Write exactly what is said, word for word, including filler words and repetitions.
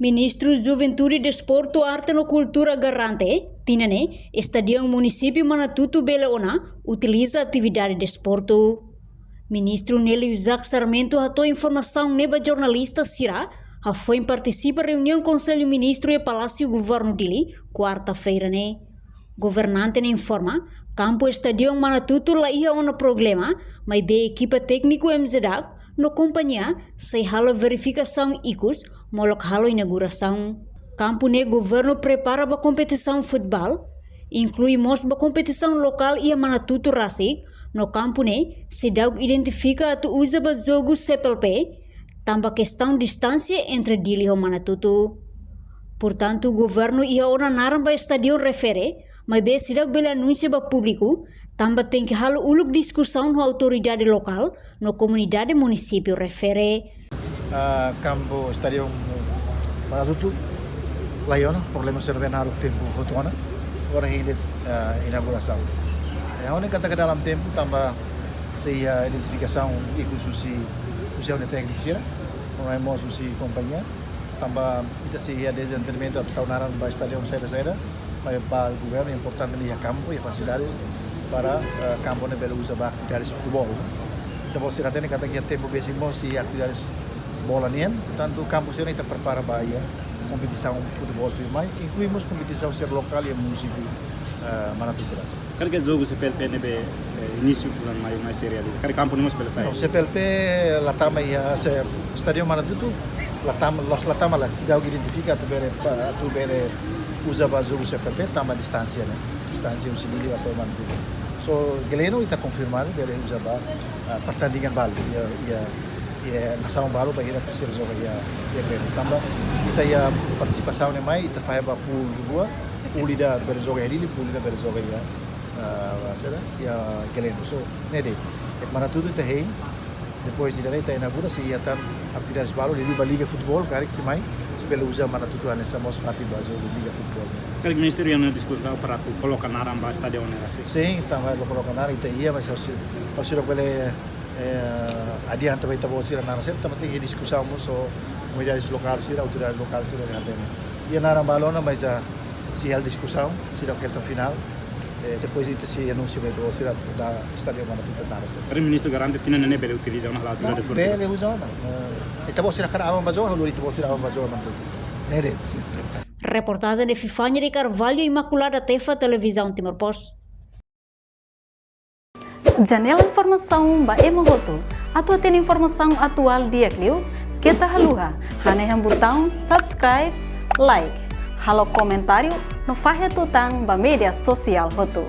Ministru Juventude, Desportu, Arte no Kultura garante, tinan ne'e, estadion munisípiu Manatutu bele ona utiliza atividade desportu. Ministru Nelio Isaac Sarmento hato'o informasaun ne'e ba jornalista sira, hafoin partisipa reuniaun Konsellu Ministru iha Palásiu Governu Dili, kuarta-feira ne'e. Governante ne'e informa, kampu estadion Manatutu la iha ona problema, maibé ekipa tékniku M Z D A C no kompañia sei halo verifikasaun ikus, molok halo inaugurasaun. Kampu ne'e governu prepara ba kompetisaun futeból, inklui mós ba kompetisaun lokál iha Manatutu rasik, no kampu ne'e seidauk identifika atu uza ba jogu C P L P, tanba kestaun distánsia entre Dili ho Manatutu. Portantu, governu iha ona naran ba estadion refere, maibé seidauk bele anunsia ba públiku, tanba tenke halo uluk diskusaun ho autoridade lokál no komunidade munisípiu refere. Ah, kampu estadion Manatutu la iha ona, problema sira ne'ebé naruk tempu hotu ona, agora hein de'it, ah, inaugurasaun. Ha'u hanoin katak dalam tempu, tanba sei iha identifikasaun ikus husi, husi ha'u-nia tékniku sira, no mós husi kompañia, tanba ita sei iha dezentendimentu atu tau naran ba estadion saida-saida, maibé ba governu importante ne'e iha kampu, iha fasilidades para, eh, kampu ne'e bele uza ba atividades futeból. Ita-boot sira hatene katak iha tempu besik mós sei iha atividades bola nian, portantu kampu sira-ne'e ita prepara ba iha kompetisaun futeból tuirmai, inklui mós kompetisaun sira lokál iha munisípiu, eh, Manatutu rasik. Karik jogu C P L P ne'ebé, eh, inísiu fulan maiu mai sei realiza? Karik kampu ne'e mós bele sai? Não, C P L P la tama iha, se, estadion Manatutu la tama, la'ós la tama, la seidauk identifika atu bele, pa, atu bele uza ba jogu C P L P, tanba distánsia ne'e. Distánsia husi Dili ba to'o Manatutu. So, Gleno ita konfirma bele uza ba, ah, pertandingan balu, iha, iha, iha nasaun balu bainhira presiza joga iha, iha Gleno. Tanba ita iha partisipasaun ne'e mai, ita fahe ba pool rua, pool ida bele joga iha Dili, pool ida bele joga iha, ah, saida, iha Gleno. So, ne'e de'it. Iha Manatutu ita hein, depois de ita inaugura, sei iha tan atividades balu, liuliu ba liga futeból, karik sei mai, sei bele uza Manatutu hanesan mós fatin ba jogu liga futeból. Karik ministériu iha ona diskusaun para atu koloka naran ba estadion ne'e rasik? Sin, tanba koloka naran ita iha, mas ha'u sei, ha'u sei bele, eh, adianta ba ita-boot sira naran sira, tanba tenke diskusaun mós ho komunidades lokál sira, autoridade lokál sira, iha naran balu ona, mas, ah, sei halo diskusaun, seidauk hetan finál, eh, depois ita sei anunsia ba ita-boot sira ba estadion Manatutu naran sira. Karik ministru garante tinan ne'e bele utiliza ona halo atividades. Não, bele uza ona. Eh, ita-boot sira hakarak aban ba joga, halo ita-boot sira aban ba joga Manatutu. Ne'e de'it. Reportajen Epifania de Carvalho, Imaculada Tefa, Televizaun Timor Post. Janela informasaun ba ema hotu. Atu hatene informasaun atuál di'ak liu, keta haluha hanehan butaun subscribe, like, halo komentáriu no fahe tutan ba média sosiál hotu.